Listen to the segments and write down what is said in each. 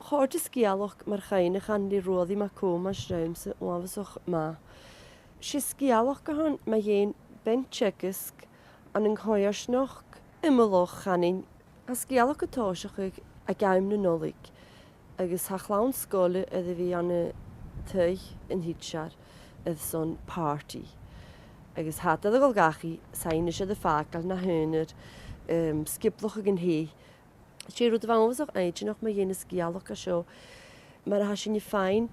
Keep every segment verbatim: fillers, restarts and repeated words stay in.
Chòrd an sgeulachd mar chuimhneachan ri Ruairidh MacThòmais riumsa uabhasach math. 'S e sgeulachd a th' ann mu dheidhinn bean-teagaisg ann an coimhearsnachd iomallach, chanainn. Tha an sgeulachd a' tòiseachadh aig àm na Nollaig, agus tha a' chlann-sgoile air a bhith ann an taigh an tidseir airson pàrtaidh. Agus tha iad air a dhol dhachaigh, 's tha i a-nis air a fàgail na h-aonar, em, sgioblachadh an taigh. 'S e rud a bha uabhasach inntinneach mu dheidhinn na sgeulachd a tha seo, mar a tha sinn a' faighinn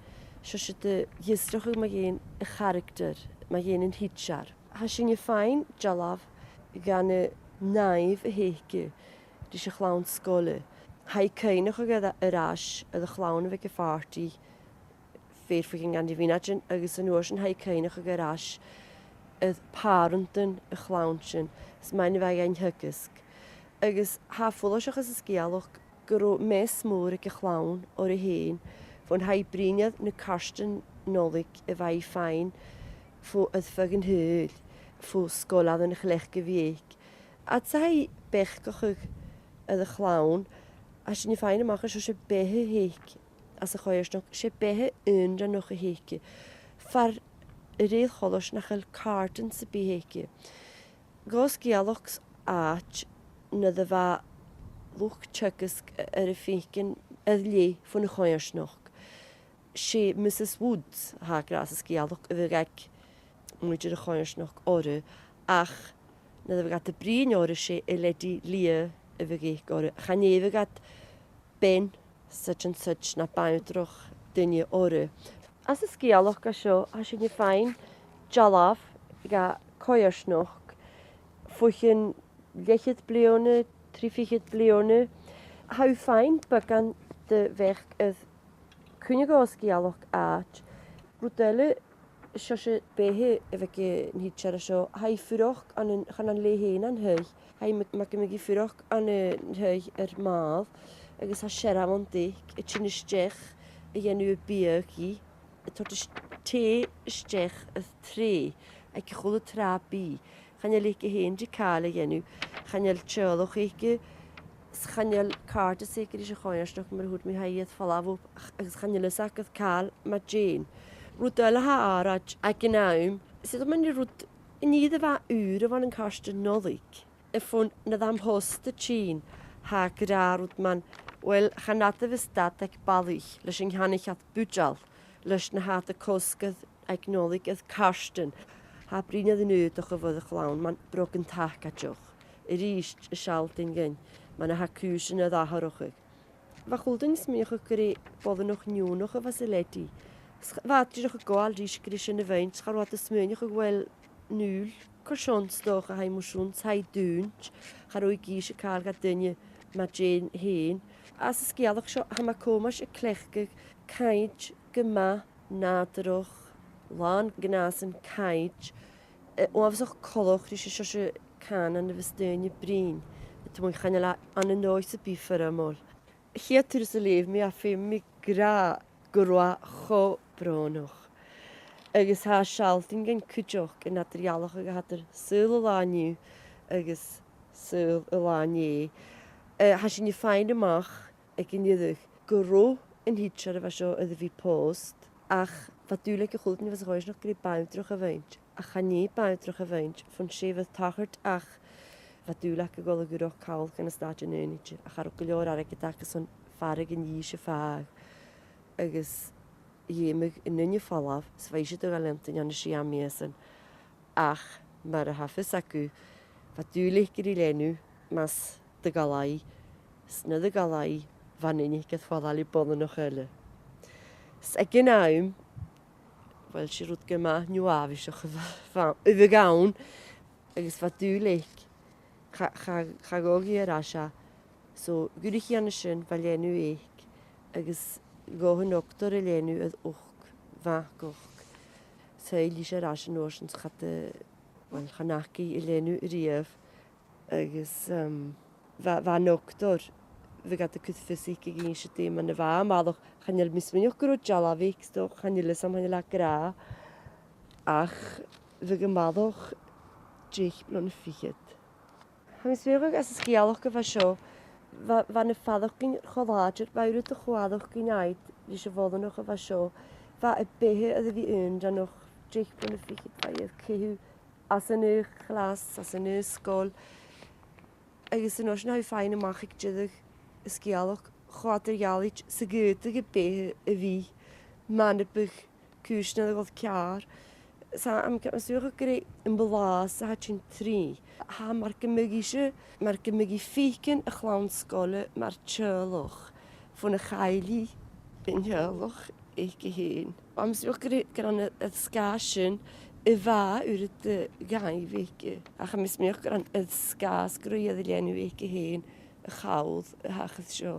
seòrsa de dh'fhiosrachadh mu dheidhinn a' charactar, mu dheidhinn an tidseir. Tha sinn a' faighinn dealbh dhen an nàimh a th' aice ris a' chlann-sgoile. Tha i a' cuimhneachadh air, air ais air a' chlann a bh' aig a' phàrtaidh, fear bho chionn gach mhionaid, agus an uair sin tha i a' cuimhneachadh air ais air pàrantan a' chlann sin, 's mar a bha iad gan teagasg. Agus tha e follaiseach anns an sgeulachd gun robh meas mòr aig a' chlann orra fhèin, bhon tha i a' bruidhinn air na cairtean Nollaig a bha i a' faighinn bho air feadh an t-saoghail, bho sgoilearan a chleachd a bhith aice. Fhad 's a tha i a' beachdachadh air a' chlann, tha sinn a' faighinn a-mach an seo, 's e beatha a th' aice anns a' choimhearsnachd, 's e beatha aonaranach a th' aice. Far a rèir choltais nach eil càirdean sam bith aice. Ghabh an sgeulachd àite nuair a bha luchd-teagaisg air am faicinn air leth bhon a' choimhearsnachd. 'S e Mrs Woods a tha ag ràdh sa sgeulachd a bhiodh aig muinntir a' choimhearsnachd orra, ach nuair a bhiodh iad a' bruidhinn orra, 's e a leadaidh liath a bhiodh aice orra. Chan èireadh iad bean such and such no bantrach duine orra. Anns an sgeulachd a tha seo, tha sinn a' faighinn dealbh dhen choimhearsnachd bho chionn leth-cheud bliadhna, trì fichead bliadhna. Tha thu a' faighinn beagan de bheachd air cuin a ghabh an sgeulachd àite. Rud eile, seòrsa beatha a bh' aig an tidsear a tha seo, tha i a' fuireach ann an, chan ann leatha fhèin an taigh. Tha i ma-, mar gum biodh i a' fuireach ann an taigh air màl, agus tha searbhant aice a' tighinn a-steach a dhèanamh a biadh dhi, a' toirt a-s-, tì a-steach air treidhe aig a h-uile tràth bìdh. Chan eil aice fhèin ri càil a dhèanamh, chan eil teaghlach aice, 's chan eil càirdeas aice ris a' choimhearsnachd, mar a thuirt mi, tha i air falbh, ach, agus chan eil fhios aice càil ma dèan. Rud eile a tha àraid aig an àm, 's e, mar a rud, an ìre mhath ùr a bh' ann an cairtean Nollaig, a bhon nuair a tha am post a' tighinn, tha iad ag ràdh rud mar, uill, chan fhada a bhios dad aig balaich leis an ceannaich iad buideal leis na tha iad a' cosg aig Nollaig air cairtean. Tha e a' bruidhinn air an aodach a bh' air a' chlann mar bhrogan tacaideach. A-rithist a' sealltainn dhuinn mar a tha cùisean air atharrachadh. Bha a h-uile duine a' smaoineachadh gur e boireannach neònach a bha sa leadaidh. 'S bha iad dìreach a' gabhail ris gur e sin a bh' innte, cha robh iad a' smaoineachadh gu bheil an dùil carson 's dòcha a tha i mar sin, 's tha i dùinte, cha robh i ag innse càil dha duine ma dèan fhèin. Anns an sgeulachd seo, tha MacThòmais a' cleachdadh cainnt gu math nàdarrach, làn gnàthasan cainnt, eh, uabhasach coltach ris an seòrsa cànan a bhios daoine a' bruidhinn, a' tuigsinn, chan eil e ann an dòigh sam bith foirmeil. A' chiad turas a leugh mi e, feumaidh mi ràdh gun robh e cho brònach. Agus tha e a' sealltainn dhuinn cuideachd an eadar-dhealachadh a th' eadar saoghal an latha an-diugh agus saoghal an latha an-dè. Eh, tha sinn a' faighinn a-mach aig an deireadh gun robh an tidsear a bha seo air a bhith pòst, ach bha dùil aig a h-uile duine a bha sa choimhearsnachd gur e bantrach a bh' innte, ach chan e bantrach a bh' innte, bhon 's e a bha air tachairt, ach bha dùil aca a dhol a dh'fhuireach còmhla dha na Stàitean Aonaichte, ach cha robh gu leòr airgid aca airson faireachdainn a dh'innse fhèin. Agus dh'fheumadh an duine falbh, 's bha ise a' dol a leantainn ann an sia mìosan. Ach mar a tha fios agaibh, bha dùil aice ri leanabh mus do dh'fhalbh i, 's nuair a dh'fhalbh i, bha an duine aice air falbh le boireannach eile. 'S aig an àm, uill, 's e rud gu math neo-àbhaisteach a bha, bha, a bhiodh ann, agus bha dùil aice, cha, cha, cha ghabhadh i air ais e. So, dh'fhuirich i an sin, bha leanabh aice, agus ghabh an dotair an leanabh air uchd, mhac-ochd. Thill ise air ais an uair sin 's cha do, uill, chan fhaca i an leanabh a-riamh. Agus, um, bha, bha an dotair, bhiodh iad a' cur fios aice ag innse dè mar a bha am balach. Chan eil mi a' smaoineachadh gun robh dealbh aice, 's dòcha, chan eil fhios agam, chan eil e ag ràdh. Ach bhiodh am balach deich bliadhna fichead. Tha mi a' smaoineachadh anns an sgeulachd a bha seo, Bha, bha na faireachdainnean cho làidir, bha uiread de chomhfhaireachdainn agad leis a' bhoireannach a bha seo. Bha a beatha air a bhith aonaranach, deich bliadhna fichead, bha i air caitheamh às an aon chlas, às an aon sgoil. Agus an uair sin, tha thu a' faighinn a-mach aig deireadh an sgeulachd, cho eadar-dhealaichte 's a dh'fhaodadh a beatha a bhith, mura biodh cùisean air a dhol ceàrr. 'S tha, tha mi a' smaoineachadh gur e am blàths a tha tighinn tro. Tha mar gum biodh ise, mar gum biodh i a' faicinn a' chlann-sgoile mar teaghlach, bhon a chaill i an teaghlach aice fhèin. Tha mi a' smaoineachadh gur, gur ann air, air sgàth sin a bha uiread de dhàimh aice. Ach tha mi a' smaoineachadh gur ann air sgàth 's gun robh i air a leanabh aice fhèin a chall a thachair seo.